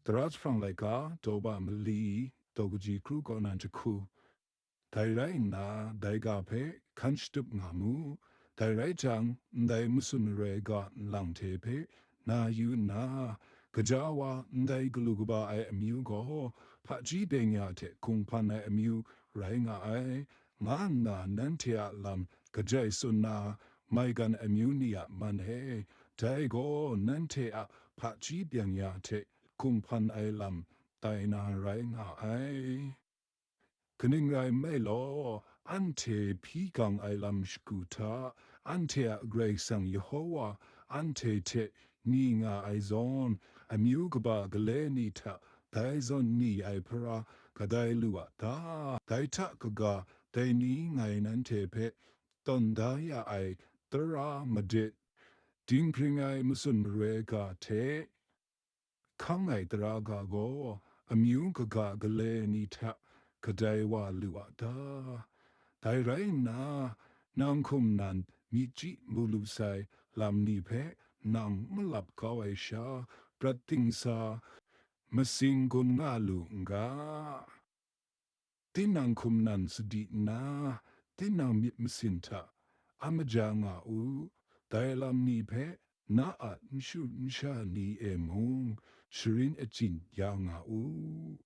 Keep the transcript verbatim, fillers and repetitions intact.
Tara jahprang laika, daw ba mali, daw kaji kru kaw nan jahku. Dai rai nna, dai ga hpe hkan shatup nga mu. Dai rai jang, ndai matsun maroi ga nlang hte hpe na yu nna, gaja wa ndai galu kaba ai amyu gaw, hpaji byeng-ya hte hkung hpan ai amyu rai nga ai, nga nna nanhte a lam kajai tsun na, maigan amyu ni a man e, dai gaw nanhte a hpaji byeng-ya hte hkung hpan ai lam tai na rai nga ai. Kaning rai nme law, anhte hpyi gang ai lam shagu hta, anhte a Karai Kasang Yehova anhte hte ni nga ai zawn, amyu kaba gale ni hta dai zawn ni ai hpara kadai lu a ta? Dai hta kaga, dai ni ngai nanhte hpe tawn da ya ai tara madit, dinghpring ai matsun maroi ga hte, hkang ai tara ga gaw amyu kaga gale ni hta kadai wa lu a ta? Dai rai nna, nang hkum nan myit chyi mu lu sai lam ni hpe nang malap kau ai sha, prat dingsa, masing gun nga lu n ga. Tinang hkum nan sadi nna, tinang myit masin hta a maja nga u, dai lam ni hpe na a nshu nsha ni e mung sharin achyin ya nga u.